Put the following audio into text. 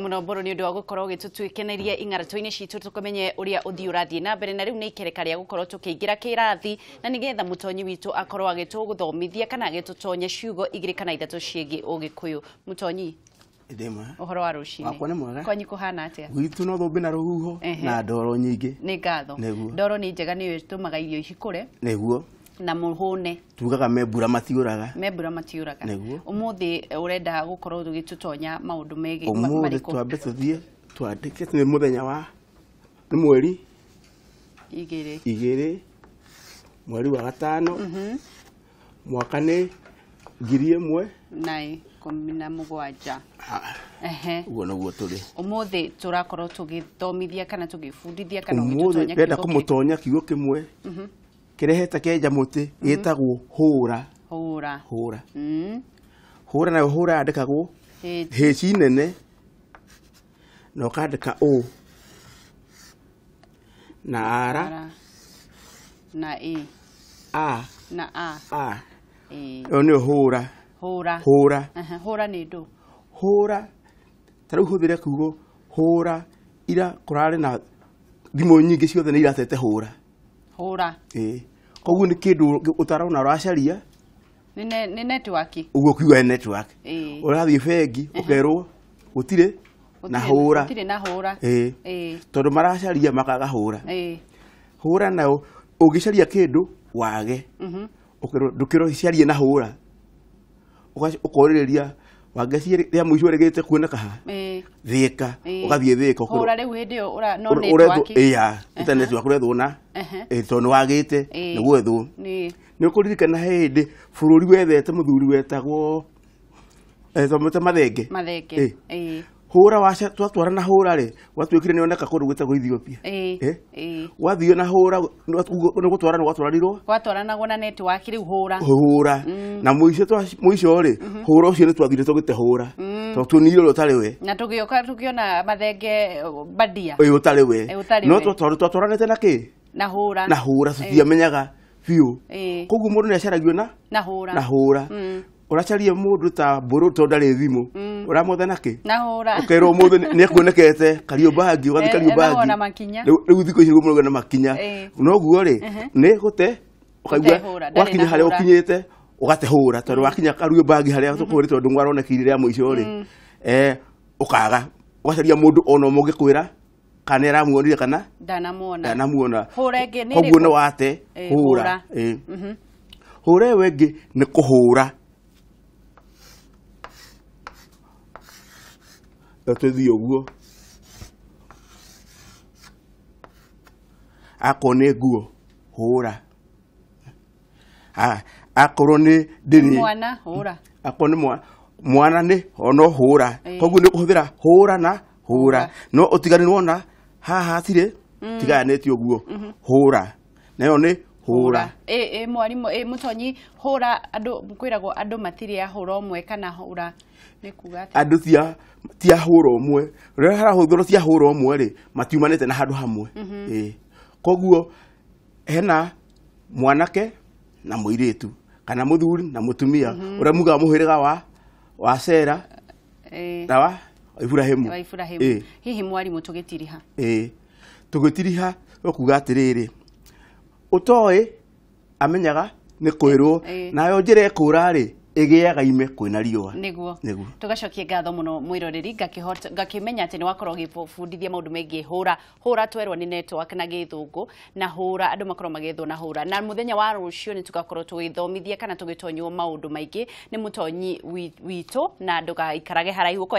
Muno mburu ni undu wa gukorwo ugitutuikeneria ing'arato-ini citu tukumenye uria uthii urathii na mbere na riu ni ikereka ria gukorwo tukiingira kirathi na nigetha mutonyi witu akorwo agituguthomithia kana agitutonya ciugo igiri kana ithatu ciigi Ugikuyu. Mutonyi, Ndema. Uhoro wa rucini. Wakwa nĩ mwega. Kwanyu kuhana atia? Gwitũ no thũmbĩ na rũhuho na ndoro nyingĩ. Nĩ ngatho. Nĩguo. Ndoro nĩ njega nĩyo ĩtũmaga irio ikũre. Nĩguo. Na mũhũne. Tugaga me mbura matiũraga. Me mbura matiũraga. Nĩguo. Ũmũthĩ ũrenda gũkorwo ũgĩtũtonya maũndũ megiĩ Ũmũthĩ marĩkũ? Twambe tũthiĩ twandĩke nĩ mũthenya wa nĩ mweri igĩrĩ. Igĩrĩ mweri wa gatano. Mwaka nĩ 1017. Ehe. Ũguo nĩguo tũrĩ. Ũmũthĩ tũrakorwo tũgĩthomithia kana tũgĩbundithia kana Ũmũthĩ ũgĩtũtonya ndĩrenda kiugo kĩrĩkũ? kũmũtonya kiugo kĩmwe kĩrehete kenja mũtĩ gĩtagwo hũra. Hũra. Hũra. Hũra nayo hũra yandĩkagwo H. H nene na ũkandĩka O na R R na A A na A. A. Ĩ. Ĩyo nĩyo hũra. Hũra. Hũra. Aha, hũra nĩ ndũ? Hũra. Ta rĩu hũthĩre kiugo hũra ira kũrarĩ na thimũ nyingĩ ciothe nĩ iratete hũra. Hũra. Ĩ. Koguo nĩ kĩndũ ũtarona ũracaria. Nĩ network. Ũguo kiuga nĩ network. Ĩ. Ũrathiĩ bengi ũkerwo gũtirĩ na hũra. Gũtirĩ na hũra. Ĩ. Ĩ. Tondũ maracaria makaga hũra. Ĩ. Hũra nayo ũngĩcaria kĩndũ wage. Ũkerwo ndũkĩrwo carie na hũra. Ũkorĩrĩria wangeci rĩa mũico rĩgĩte kuoneka ha. Ĩ. Thĩka. Ĩ. Ũgathiĩ Thĩka, ũkerwo Hũra rĩu hĩndĩ ĩyo no ũrethwo, network. ĩ, ya, ĩta network ũrethwo na. Ĩ, tondũ nĩ wagĩte, Ĩ. nĩguo wethwo. Nĩ. Nĩ ũkũririkana hĩndĩ bũrũri wethete mũthuri wetagwo, twamwĩta Mathenge. Mathenge. Ĩ. Ĩ. Hũra waca, twatwara na hũra rĩ, gwatuĩkire nĩ oneka kũndũ gwĩtagwo Ethiopia. Ĩ. Ĩ. Ĩ. Gwathiĩ na hũra, nĩ gũtwarana gwatwaranirwo. Gwatwaranagwo na network rĩu hũra. Hũra. Na mũico mũico rĩ, hũra ũcio nĩ twathire tũgĩte hũra. Tondũ tuonire ũrĩa ũtarĩ we. Na tũgĩũka tũkĩona Mathenge bandia. Ũyũ ũtarĩ we. Ĩ, ũtarĩ No we. twatwaranĩte na kĩ? Na hũra. Na hũra, tũtiamenyaga biũ. Ĩ. Koguo mũndũ nĩ acaragio na? Na hũra. Na hũra. Ũracaria mũndũ ta mbũrũ tondũ ndarĩ thimũ. Ũramwetha na kĩ? Na hũra. Ũkerwo ũmũthĩ nĩ ekuonekete Kariobangi, ũgathiĩ Kariobangi. Ethagwo na makinya. Rĩu thikũ ici nĩguo mũrauga na makinya. Noguo rĩ, nĩ gũte, ũkaigua Gũte hũra, ndarĩ wakinya na harĩa hũra. ũkinyĩte, ũgate hũra, tondũ wakinya Kariobangi harĩa tũkũrĩtwo tondũ mwaronekire rĩa mũico rĩ, ũkaga, ũgacaria mũndũ ona ũmwe ũngĩkwĩra kana nĩ aramuonire kana Ndanamuona. ndanamuona. Hũra ĩngĩ nĩ Koguo ĩrĩkũ? nĩ wate Ĩ, hũra. hũra. Ĩ. Hũra ĩyo ĩngĩ nĩ kũhũra. Tũthiĩ ũguo. Akorwo nĩ nguo, hũra. Akorwo nĩ ndĩrĩ. Mwana, hũra. Akorwo nĩ mwana nĩ ono hũra. Ĩ. Koguo nĩ kũhũthĩra hũra na hũra. Hũra. No ũtiganu nĩwona haha hatirĩ, tigayanĩtio ũguo. Hũra. Nayo nĩ hũra. Ĩ, ĩ, mwarimũ, ĩ, mũtonyi, hũra, andũ, kwĩragwo andũ matirĩ a hũra ũmwe kana hũra nĩ kuga atĩa? Andũ ti a hũra ũmwe. Rĩrĩa harahũthĩrwo ti a hũra ũmwe rĩ, matiumanĩte na handũ hamwe. Ĩ. Koguo hena mwanake na mũirĩtu kana mũthuri na mũtumia ũrĩa mugaga mũhĩrĩga wa Sera Ĩ. na wa Ibrahimu. Wa Ibrahimu. Ĩ. Hihi mwarimũ tũgĩtiriha? Ĩ. Tũgĩtiriha ũkuga atĩrĩrĩ, ũtoĩ amenyaga nĩ kwĩrwo, Ĩ. nayo njĩra ĩkũra rĩ, ĩgĩaga ime kwĩna riũa. Nĩguo. Nĩguo. Tũgacokia ngatho mũno mwĩroreri, ngakĩmenya atĩ nĩ wakorwo ũgĩbundithia maũndũ megiĩ hũra. Hũra twerwo nĩ network na gĩthũngũ, na hũra andũ makorwo magĩethwo na hũra. Na mũthenya wa rũciũ nĩ tũgakorwo tũgĩthomithia kana tũgĩtonywo maũndũ maingĩ nĩ mũtonyi witũ, na ndũgaikarage haraihu. Ũkoya